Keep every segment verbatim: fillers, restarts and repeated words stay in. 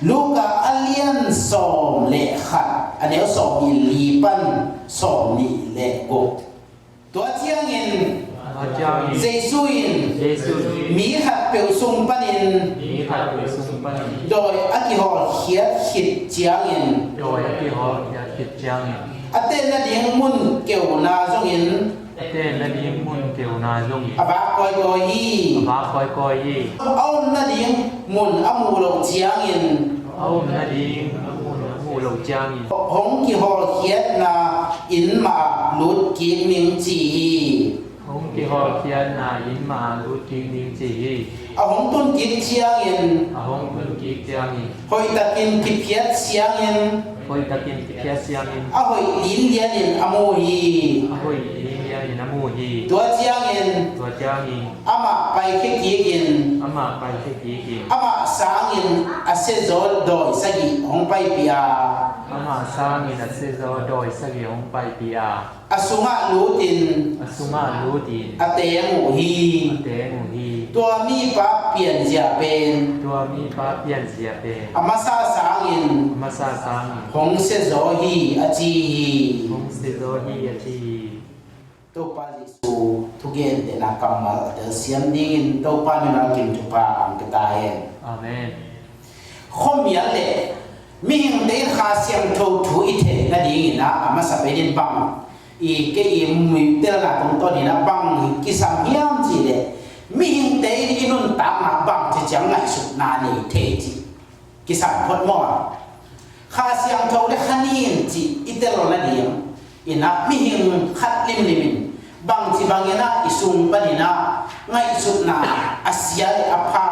Luka a lian sawm le khat, a neu sawm nih li pan sawm nih le guk. Tua ciangin, tua ciangin, Jesu in, Jesu in, mi khatpeuh sung panin, mi khatpeuh sung panin, dawi a kihawlkhiat khit ciangin, dawi a kihawlkhiat khit ciangin, a tenna ding mun keuna zongin, a tenna ding mun keuna zongin, a vak kawikawi hi. A vak kawikawi hi. A omna ding mun a muh loh ciangin, a omna ding mun a muh loh ciangin, hong kihawlkhiatna inn mah ah lut kik ning ci hi. Hong kihawlkhiatna inn mah ah lut kik ning ci hi. A hong tun kik ciangin, a hong tun kik ciangin, hoihtakin kiphiat siangin, hoihtakin kiphiat siangin, a hoih linlianin a mu hi. A hoih linlianin a mu hi. Tua ciangin, tua ciangin, amah paikhia kikin, amah paikhia kikin, amah sangin a siazaw dawi sagih hong paipih a, amah sangin a siazaw dawi sagih hong paipih a, a sungah lutin, a sungah lutin, a teng uh hi. A teng uh hi. Tua mipa pianzia pen, tua mipa pianzia pen, a masa sangin, a masa sangin, hong siazaw hi, a ci hi. Hong siazaw hi, a ci hi. Topa Jesu thugentehna kammal a telsiam dingin Topa min a kim thupha hong pia ta hen. Amen. Khuamial le mihingte in Kha Siangtho thu i theih nadingin ah, a masa pen in bang i, kei i muhtelna tungtawn in ah bang kisam hiam cih leh, mihingte in i nuntakna bang ci ciang ngaihsutna nei thei cih kisam phot maw. Kha Siangtho le Kha Nin cih i tel nading in ah, mihing khat limlim in bangci bangin ah i sung panin ah ngaihsutna a sia le a pha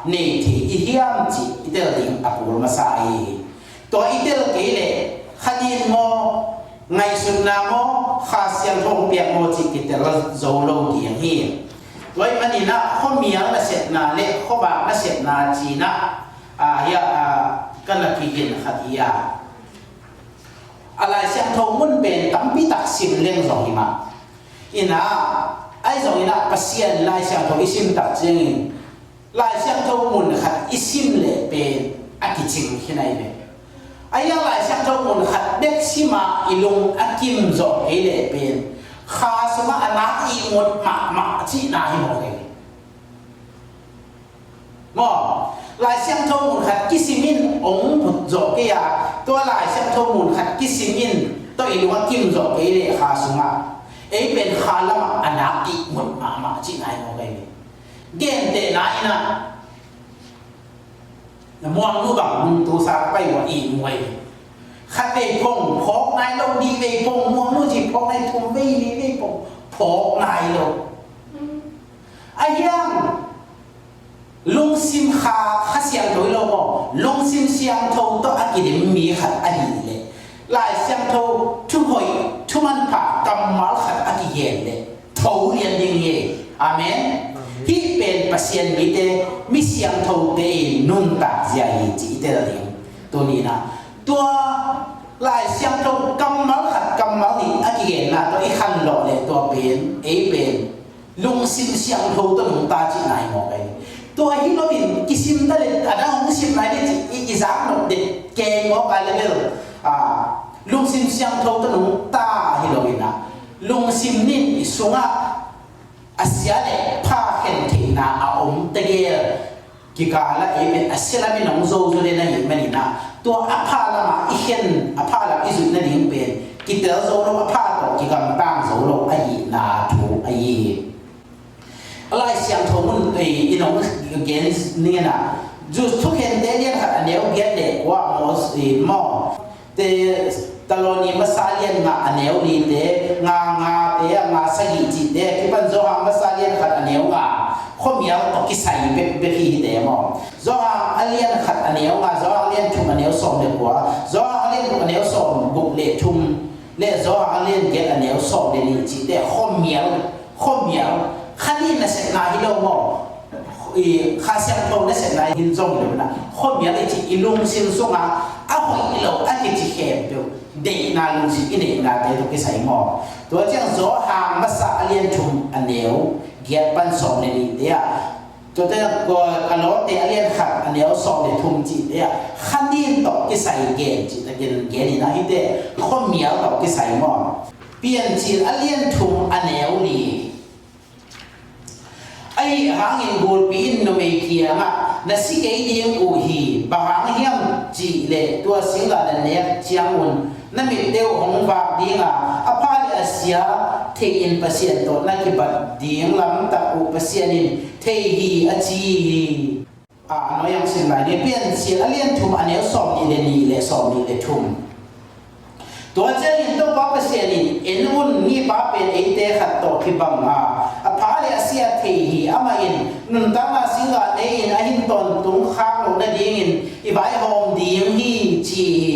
nei thei i hiam cih i tel ding a kul masa hi. Tua i tel kei leh Kha Nin maw, ngaihsutna maw, Kha Siangtho hong piak maw cih kitel zo lo ding hi. Tua ahih manin ah khuamial nasepna le khuavak nasepna ci-in ah, ah, hiah, ah, ka na kigen khat hi a. A Lai Siangtho mun pen tampi tak sim leng zong hi mah. In ah, ahi zongin ah Pasian Lai Siangtho i sim tak ciangin, Lai Siangtho mun khat i sim leh pen a kicing khin ahi ve. Ahi a, Lai Siangtho mun khat bek sim a i lung a kim zawh kei leh pen, kha sungah a nak ihmut mahmah cihna hi mawk hi. Maw, Lai Siangtho mun khat kisim in hong phut zawh kei a, tua Lai Siangtho mun khat kisim in tawh i lung a kim zawh kei leh kha sungah, ei pen kha lamah a nak ihmut mahmah cihna hi mawk hi. Gentehna in ah, na muangnu bang mun tusa pai uh a ihmu hi. Khat vei pong phawk nai lo, nih vei pong, muangnu ci phawk nai, thum vei, li vei pong phawk nai lo. A hiang lungsim kha, kha siangtho hi lo maw, lungsim siangtho tawh a kidim mi khat ahih leh Lai Siangtho thu hoih, thu manpha kammal khat a kigen leh tho lian ding hi. Amen. Amen. Hih pen Pasian mite, mi siangthote in nuntak zia hi cih i tel ding. Tuni-in ah tua Lai Siangtho kammal khat kammal nih a kigenna tawh i khanlawh leh tua pen, ei pen lungsim siangtho tawh nungta cihna hi mawk hi. Tua hi loin kisim ta leh a dang hong sim lai ding cih i, i zak nop dek kei mawk a, level, ah, lungsim siangtho tawh nungta hi loin ah, lungsim nin i sungah a sia le pha khen theihna a om tegel kikal ah ei pen a sia lamin hong zo zo den ahih manin ah, tua a pha lamah i khen, a pha lam i zuih nading pen kitel zo lo, a pha tawh kigamtang zo lo ahihna thu ahi hi. A Lai Siangtho mun, eh, in hong gen ning in ah, Jew thukhente lian khat a neu giat le kua, Mos-, eh, maw, Thessaloni masa lian nga a neu nite, nga ngate, a nga sagih cihte, kipan Johan masa lian khat a neu nga, khuamial tawh kisai bekbek hi hite maw. Johan a lian khat a neu nga, Johan a lian thum a neu sawm le kua, Johan a lian guk a neu sawm guk le thum, le Johan a lian giat a neu sawm le nih cihte, khuamial, khuamial, kha nin nasepna hi lo maw. I, Kha Siangtho nasepna hi zong hi lo in ah, khuamial i cih i lungsim sungah a hoih lo a kici khempeuh, deihna lungsim i neihnate tawh kisai maw. Tua ciang Johan masa a lian thum a neu giat pan sawm le nihte ah, Tuate ka lawmte a lian khat a neu sawm le thum cihte ah khanin tawh kisai gen cihtakin gen in ah, hihte khuamial tawh kisai maw? Piancil a lian thum a neu li. Ahi hangin gulpi in numei kiangah, "Na si kei ding uh hi, bang hang hiam cih leh tua singgah na nek ciangun na mitte uh hong vak ding a, a pha le a sia thei in Pasian tawh na kibat ding lamtak uh Pasian in thei hi," a ci hi. A, a nuai ang sim lai ni, Piancil a lian thum a neu sawm nih le nih le sawm nih le thum. Tua ciangin Topa Pasian in, "En un, mipa pen eite khat tawh kibang a, a pha le a sia thei hi. Amah in nuntakna singgah nei-in a hin tawntung khak loh nadingin i vaihawm ding hi," ci hi.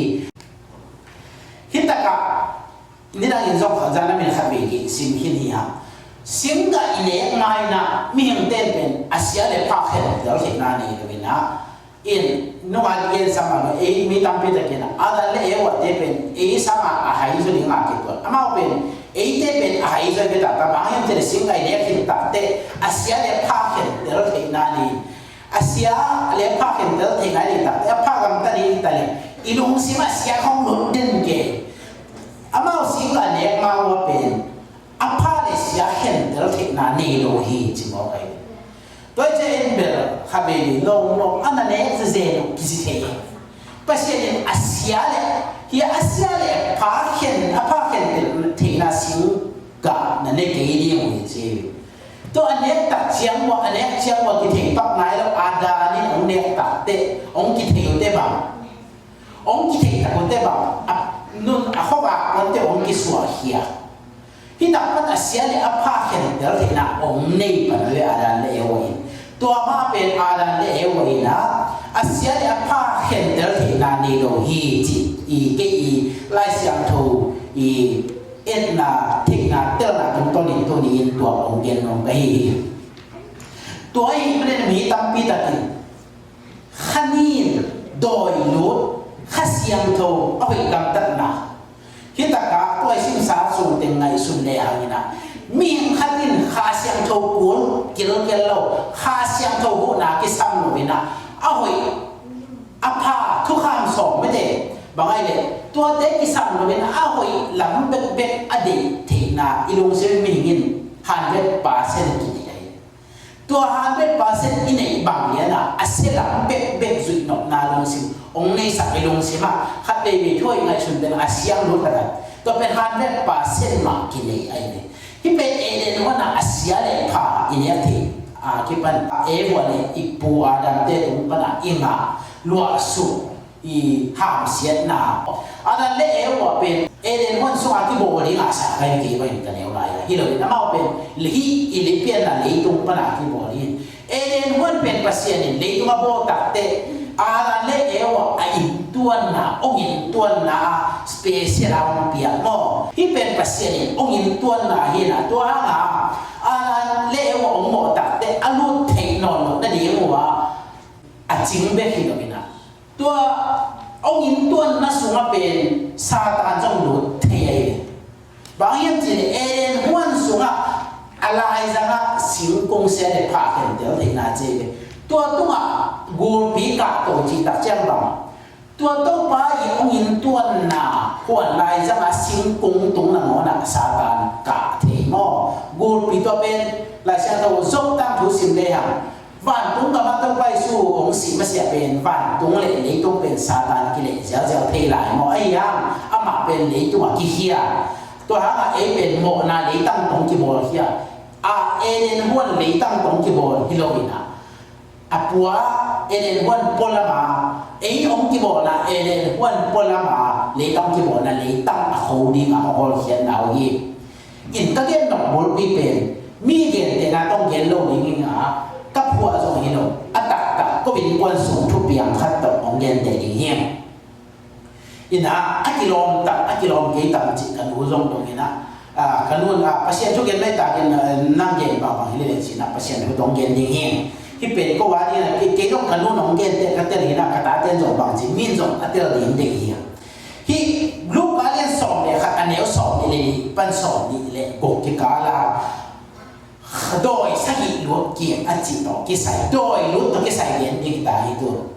Hih takah nidangin zong khat zan a min khat vei kei sim khin hi hang. Singgah i nek ngai-in ah mihingte pen a sia le pha khentel theihna nei lo-in ah, in nunga gen sang a, ei mi tampi takin ah, Adam le Eva te pen ei sangin a hai zaw dingin kituat. Amau pen eite pen a hai zaw ve ta ta, bang hiam cih leh singgah i nek khin takteh a sia le pha khentel theihna nei. A sia le pha khentel theihna nei takteh, a pha gamta ding ta leh i lungsim a sia khong lut den kei. Amau singgah nek ma uh a pen a pha le sia khentel theihna nei lo hi, ci mawk ahi. Tua ciang en bel kha vei lo lo a na nek zezen uh kici thei. Pasian in a sia le, hi a sia le pha khen, a pha khentel theihna singgah na ne kei ding uh hi, ci. Tua a nek tak ciang uh, a nek ciang uh kithei pak nai lo, Adam in hong nek takteh hong kithei uh teh bang, hong kithei tak uh teh bang, a nun a khuavak pa'n teh hong kisuahkhia. Hih tak pan a sia le a pha khentel theihna hong nei pan uh hi Adam le Eva in. Tua mah pen Adam le Eva in ah a sia le a pha khentel theihna nei lo hi, ci i, kei i Lai Siangtho i etna, theihna, telna tungtawnin tuni-in tua hong gen nuam ka hi hi. Tua ahih manin mi tampi takin khanin, dawilut, Kha Siangtho a hoih gamtatna. Hih takah tua i simsa sung teng ngaihsun le hang in ah, mihing khat in Kha Siangtho kul kilkel lo, Kha Siangtho huhna kisam lo-in ah, a hoih, a pha, thukham sawm mite, bang ahih leh tuate kisam lo-in ah a hoih lam bekbek a deih theihna i lungsim mihing in hundred percent kinei ahi. Tua hundred percent i neih bang lian ah a sia lam bekbek zuih nopna lungsim hong neisak i lungsim ah khat veivei thu i ngaihsun pen a siang lut a rat. Tua pen hundred percent mah kinei ahi ve. Hih pen Eden huan ah a sia le pha i nek thei a kipan Eva le i pu Adam te tung pan ah i ngah luahsuk i hamsiatna. Adam le Eva pen Eden huan sungah kibawl ding a sa kai kei bangin ka neu lai a. Hi lo in amau pen hih i leipianna leitung pan a kibawl hi. Eden huan pen Pasian in leitung a bawl takteh Adam le Eva a inntuanna, hong inntuanna a special a hong piak maw. Hih pen Pasian in hong inntuanna hi a, tua hang a Adam le Eva hong mawh takteh a lut theih nawn loh nading uh a, a cing bek hi lo in a. Tua hong inntuanna sungah pen Satan zong lut thei ahi ve. Bang hiam cih leh Eden huan sungah a laizangah singkung sia le pha khentel theihna ci ahi ve. Tua tungah gulpi kahto cih tak ciang bang, tua Topa in hong inntuanna huan laizangah singkung tung nangawnah Satan kah thei maw? Gulpi tua pen Lai Siangtho Job tangthu sim le hang, vantung gam ah Topa Jesu hong sih masiah pen vantung le leitung pen Satan kileh ziauziau thei lai maw? Ahi hang amah pen leitung ah kikhia. Tua hangah ei pen mawhna leitang tawh hong kibawlkhia. A, Eden huan leitang tawh hong kibawl hi lo in a, a pua Eden huan pualam a, ei hong kibawlna Eden huan pualam a leitang kibawlna leitang a kho ding a hong hawlkhiatna uh hi. In ka gen nop bulpi pen mi gentehna tawh gen lo ding hi a, ka phuah zong hi lo, a taktak ko innkuan sung thupiang khat tawh hong genteh ding hi. In a, a kilawm tak, a kilawm kei tak cih ka nu zong dong in a, a, ka nu in a, Pasian thu gen laitakin, a, nang gen bangbang hi lel cin a, Pasian thu dong gen ding hi. Hih pen ko a ding a, kei, kei zong ka nu in hong genteh ka tel hi a, ka tate in zong bang ci, min zong a tel ding deih hi. Hih Luka lian sawm le khat a neu sawm nih le nih pan sawm nih le guk kikal a dawi sagih Lut kik a cih tawh kisai, dawi lut tawh kisai gen ding ta hi tu.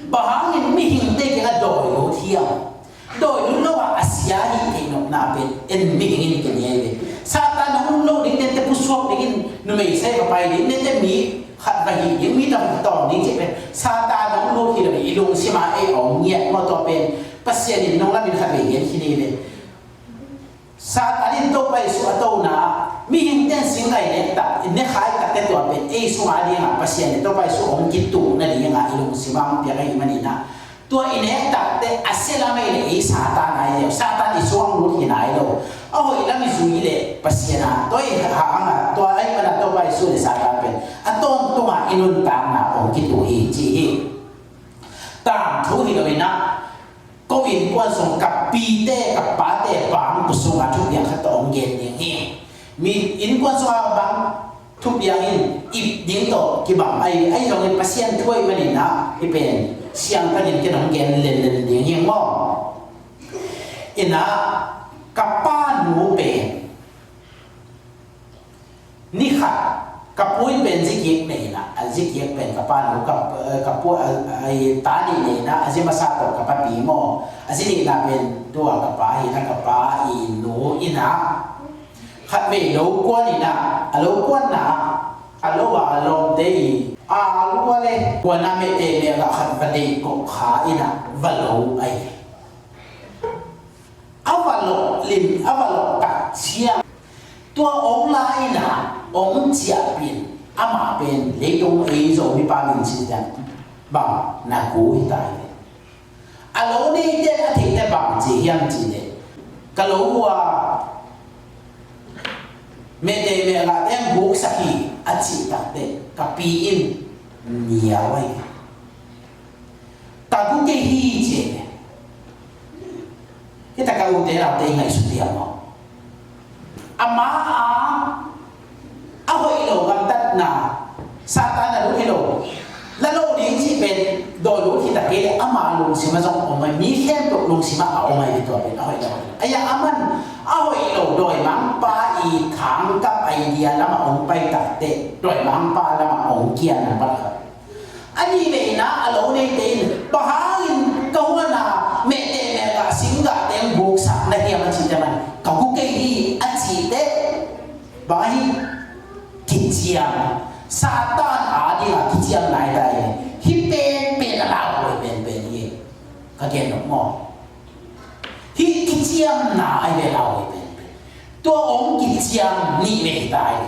Bang hangin mihingte kiangah dawi lut hiam? Dawi lut lo ah a sia hi theih nopna pen en mihing in kiniai ve. Satan hong lut lo ding, nente pusuak dingin numei sai va pai ding, nente mi khat va hih ding, mi tam tawm ding cih pen Satan hong lut hi lo ve. I lungsim ah ei a om ngiat maw, tua pen Pasian in nong lamin khat vei gen khin hi ve. Satan in Topa Jesu a tona ah, mihingte in singgai nek tak, i nekhai takteh tua pen ei sungah a dingah Pasian le Topa Jesu hong kituh nadingah i lungsim ah hong piak ahih manin ah, tua i nek takteh a sia lam ei le ei Satan a hi leh, Satan i sungah lut hi nai lo. A hoih lam i zui leh Pasian a, tua i hang a, tua ahih manin ah Topa Jesu le Satan pen a tawntungah i nuntakna hong kituh hi ci hi. Tangthu hi lo in ah, ko innkuan sung ka pite, ka pate bang ko sungah thupiang khat tawh hong gen ding hi. Mi innkuan sungah bang thupiang in ip ding tawh kibang ahi, ahi zongin Pasian thu ahih manin ah hih pen siangtho in ken hong gen lenlen ding hi maw. In ah ka pa nu pen Ni khat, ka pu in pen zi kik nei in ah, a zi kik pen ka pa nu, ka, ka pu, a, a, ta nih nei in ah, a zi masa tawh ka papi maw, a zi nihna pen tua ka pa hi in ah, ka pa i nu in ah, khat vei lo kuan in ah, a lo kuanna, a lo a, a lawmte i, a lua le, kuan a mehte meh a khat va deih kok kha in ah, va lo ahi. A va lawh lim, a va lawh tak ciang, tua ong la in ah, ong ciahpih in, amah pen leitung ei Zomi pa min ci ciang bang na gu hi ta hi. A lo neite a theite bang ci hiam cih leh, ka lo uh a mehte meh a lahte ong guksak hi a cih takteh ka pi in niau ahi. Ka gu kei hi ci. Hita ka ute naute i ngaihsut hiam maw? Ama a, a hoih lo gamtatna, Satan a lut hi lo. La lo ding cih pen dawi lut hi ta kei leh ama lungsim ah zong om ahi, mi khempeuh lungsim ah a om ahi, tua pen a hoih lo. Ahi a, aman a hoih lo dawimangpa i thangkap idea lamah hong pai takteh dawimangpa lamah hong kian a pat khat. A nih veina a lo neite in, bang hangin ka huan a mehte meh gah sing gah teng buksak na hiam a cih teh man, ka gu kei hi a cih teh, bang hi, kiciam. Satan a dingah kiciam nai ta hi. Hih pen pen a lauhuai penpen hi. Ka gen nop maw? Hih kiciamna ahi ve lauhuai penpen. Tua ong kiciam nih vei ta hi.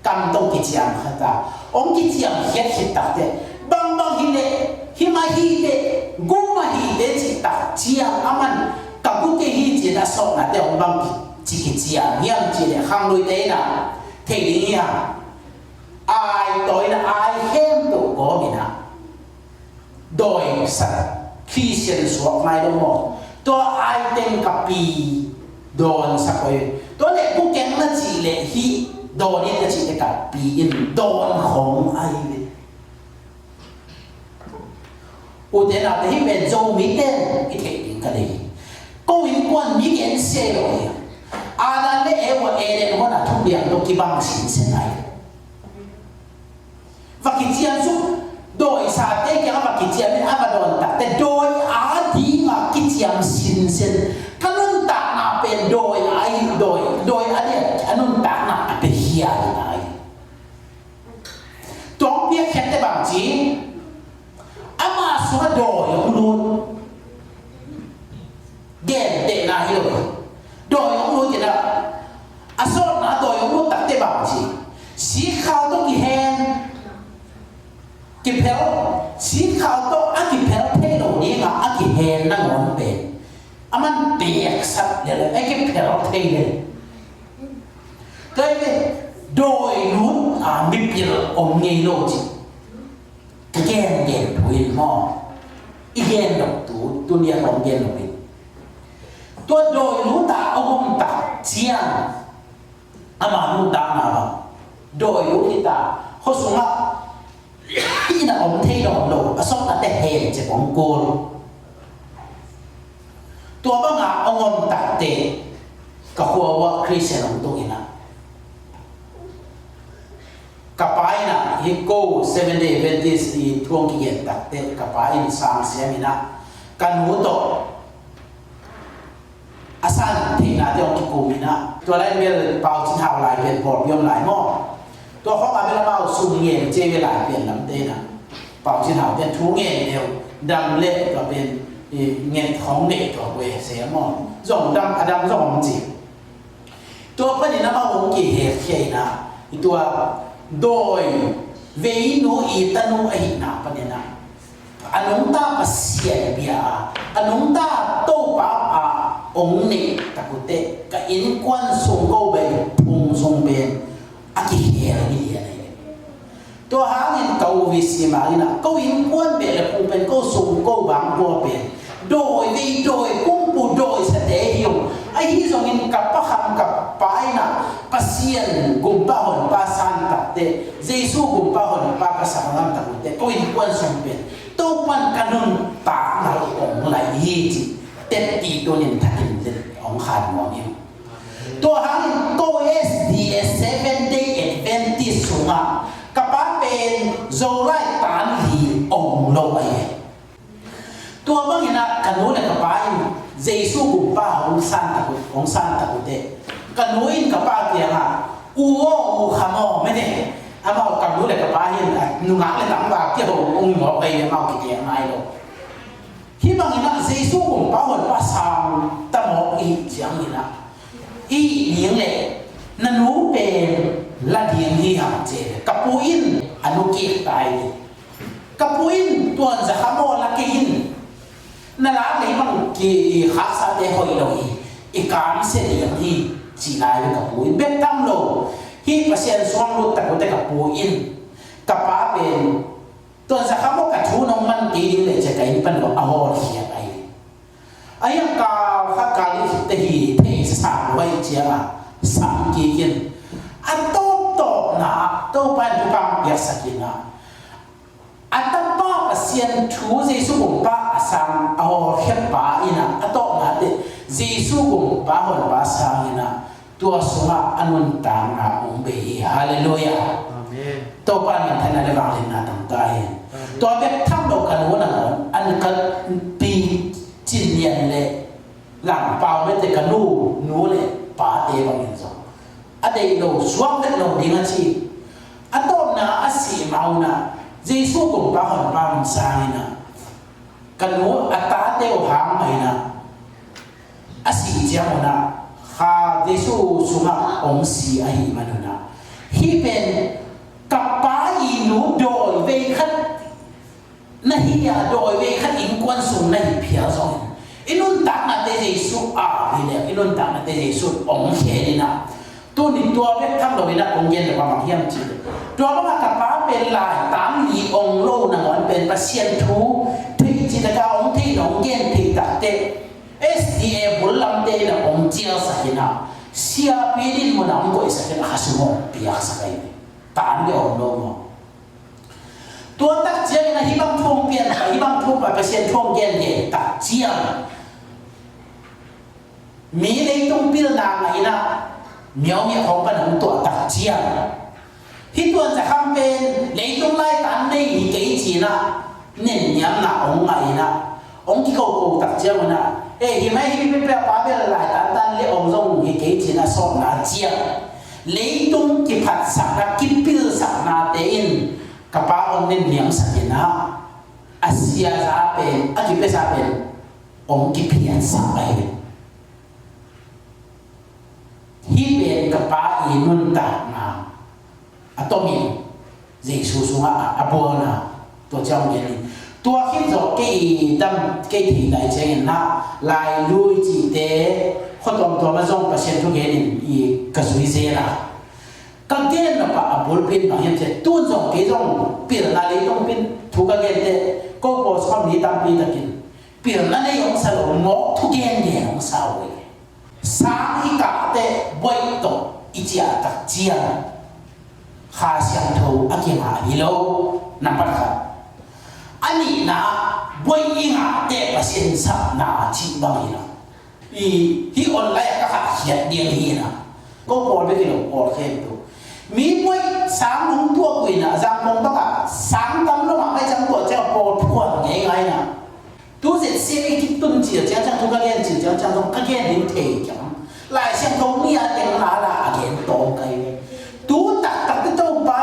Kam tawh kiciam khat ta. Ong kiciam khiat khit takteh, bangbang hi leh, hih mah hi teh, gu mah hi teh cih tak ciang aman, ka gu kei hi ci-in a sawtnate ong bang ci kiciam hiam cih leh, khangluite in ah thei ding hi a, ai tawi in ah, ai khempeuh kawm in ah, dawi sak, Khristian suak nai lo maw? Tua ai teng ka pi dawn sak oi. Tua leh gu keng na cih leh hih dawn in ka cih leh ka pi in dawn khong ahi ve. Ute naute, hih pen Zomite in i theih ding ka deih hi. Ko innkuan mi gensia lo hi. Adam le Eva Eden huan a thupiang tawh kibang sinsen ahi. Va kiciam suk, dawisate kiangah va kiciam in a va dawn takteh, dawi a dingah kiciam sinsen. Ka nuntakna pen dawi a hi, dawi, dawi a dingah a nuntakna a pia hi a hi nai. Tua hong piakkhiatte bang ci, ama sungah dawi hong lut. Gentehna hi lo. Dawi hong lut in ah, a sawtna dawi hong lut takteh bang ci, sikkhau tawh kihen, kiphel, sikkhau tawh a kiphel thei lo dingah a kihen nangawn pen, aman peksak lel a kiphel thei lel. Tua hi leh dawi lut a mipil om ngei lo ci. Ka gen gen thu in maw? I gen dok tu, tuni a kong gen dok in. Tua dawi lut a om tak ciang, ama nuntakna bang, dawi lut hi ta, khua sungah inn ah om thei nawn lo, a sawtnate hen cep hong kul. Tua bangah hong om takteh ka khua uah Khristian hong tung in ah, Ka pa in ah, hih ko Seven Day Adventist i thu hong kigen takteh, ka pa in sang siam in ah, ka nu tawh a san theihnate hong kikum in ah, tua lai bel Pau Cin Hau lai pen pawlpi om lai maw? Tua khawng a bel amau sum ngen ci ve, lai pian lamte in ah Pau Cin Hau ten thu ngen deuh, dam leh tua pen i nget khawng neih tua ve se maw? Zong dam, a dam zong om ci. Tua panin amau hong kihel khia in ah, i tua dawi veinu i tanu ahihna panin ah, a nungta Pasian bia a, a nungta Topa a hong neih tak uh teh, ka innkuan sung ko beh phung sung pen a kihel hi lian ahi. Tua hangin ka U V C ma in ah, ko innkuan beh le phung pen ko sung ko bang kua pen dawi vei, dawi pumpu, dawi sate hi uh. Ahi zongin ka Pa Kham, ka pa in ah Pasian gumpa honpa san takteh, Jesu gumpa honpa ka san ngam tak uh teh, ko innkuan sung pen Topan ka nuntakna hong laih hi ci, tepti tunin thakin hong khan nuam hi. Tua hangin ko S D A, Seven Day Adventist sungah ka pa pen Zolai tan li ong lo ahi. Tua bangin ah ka nu le ka pa in Jesu gumpa hong san tak uh, hong san tak uh teh, ka nu in ka pa kiangah, "U aw, U Kham aw," mete. Amau ka nu le ka pa hi in ah, nungak le tangval kia hong ong mawk ahi, amau kikiang nai lo. Hih bangin ah Jesu gumpa honpa sang ta mawk i hih ciangin ah, i hih ding leh na nu pen la ding hi hang ci ve. Ka pu in a nu kik ta hi. Ka pu in, "Tuan Za Kham aw, la kei in. Na la lei bang ki khaksate hoih lo hi, i kamsia ding hi," ci lai ve ka pu in. Bek tham lo, hih Pasian suang lut tak uh teh ka pu in, ka pa pen, "Tuan Za Kham aw, ka thu nong man kei ding leh," ci-a ka inn pan lo a hawlkhiat ahi. Ahi a kal khat kal nih te hi thei sa sang vai ciang a sam kik in, a tawptawpna ah Topa in thupha piaksak in ah, a tapa Pasian thu, Jesu gumpa a sang a hawlkhiat pa in ah, a tawpna teh Jesu gumpa honpa sang in ah, tua sungah a nuntakna hong bei hi. Halleluiah. Amen. Topa in minthanna le vangliatna tang ta hen. Amen. Tua bek tham lo, ka nu nangawn, an ka pi Cin Lian le Lang Pau mete, ka nu, nu le pate bangin zong a deih lo, suak vet lo ding a ci. A tawpna a sih ma un ah, Jesu gumpa honpa hong sang in ah, ka nu a tate uh hang mah in ah, a sih ciang un ah, kha Jesu sungah hong si ahih man un ah, hih pen ka pa i nu dawi vei khat na hi a, dawi vei khat innkuan sung na hi phial zongin, i nuntaknate Jesu a hi leh, i nuntaknate Jesu hong khel in ah, tuni tua bek tham lo in ah kong gen le bang hiam cih leh, tua bangah ka pa pen lai tan li ong lo nangawn pen Pasian thu thei cih tak a hong thei, hong gen thei takteh, S D A bul lamte in ah hong cialsak in ah, siapi dinmun ah hong koihsak in ah, kha sung hong piaksak ahi. Tan li ong lo maw? Tua tak ciangin ah hih bang thu hong pian, hih bang thu pa Pasian thu hong gen gen tak ciang, mi leitung pilna ngah in ah, miau miah khawng pan hong tuah tak ciang, hih Tuan Za Kham pen leitung laitan nei hi kei ci-in ah, nenniamna hong ngah in ah, hong kikoko tak ciang un ah, "Eh, hi mai hi, pi pia pa bel laitan tan le ong zong hi kei," ci-in ah sawmna ciang, leitung kiphatsakna, kipilsaknate in ka pa hong nenniamsak in ah, a siaza pen, a kipiasa pen hong kiphiatsak ahi. Hih pen ka pa i nuntakna a tomin Jesu sungah a, a buana, tua ciang gen in. Tua khit zawh kei i dam, kei thei lai ciangin ah, lailui cihte khua tuamtuam ah zong Pasian thu gen in i ka zui zel a. Ka gen nop ah a bulpi in bang hiam cih leh, tun zong kei zong pilna leitung pin thu ka gen teh, ko pawl sungah mi tampi takin pilna nei hong sa lo, mawk thu gengen hong sa uh hi. Sang i kah teh buaih tawh i ciah tak ciang Kha Siangtho a kingah hi lo, nambat khat. A nihna, buaih i ngah teh Pasian sapna cih bang hi lo. I, hih online ah ka khatkhiat ding hi na. Ko pawl bek hi lo, pawl khempeuh. Mi buaih sang hong tuak Ina, Zangkong bangah sang tam lo mah mai ciang tua ciang pawl phuan ngei ngai na. Tu zet sia i kitun cil ciang ciang, tu ka gen cil ciang ciang zong ka gen ding thei ciang. Lai Siangtho mi a teng la la a gen tawm kai ve. Tu taktak te Topa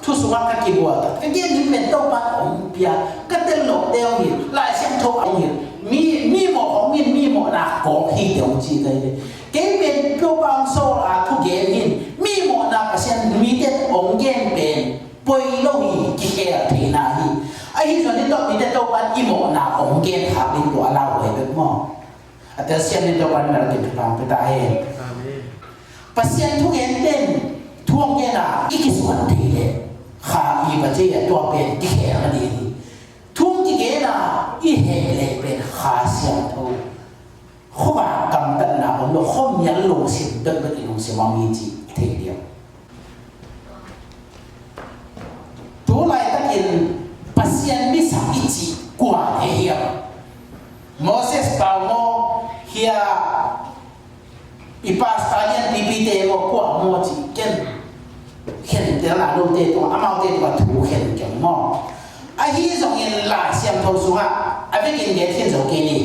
thu sungah ka kibual tak, ka gen ding pen Topa hong pia, ka tel loh te hong hi. Lai Siangtho hong hi. Mi, mi mawh hong hi, mi mawhna kawk hi te hong ci kai ve. Kei pen Topa hong sawl a thugen hi. Mi mawhna Pasian mite hong gen pen poi lo hi, kikhel theihna hi. Ahi zongin tawh mite Topa in i mawhna hong gen khak ding tua a lauhuai bek maw? A telsiam in Topa in na lakin thupha hong pia ta hen. Amen. Pasian thugente in thu hong gen a i kisuan thei leh kha i va cei a tua pen kikhel a ding hi. Thu hong kigen a i heh leh pen Kha Siangtho. Khuavak gamtatna om lo, khuamial lungsim bekbek i lungsim om hi cih i thei diam? Tu laitakin Pasian misa i cih kua ne hiam? Moses pau maw, hia i pastor lian pipite maw, kua maw cih ken khentelna lote tungah, amaute tungah thu khen keng maw? Ahi zongin Lai Siangtho sungah a vekin gen khin zo kei ni.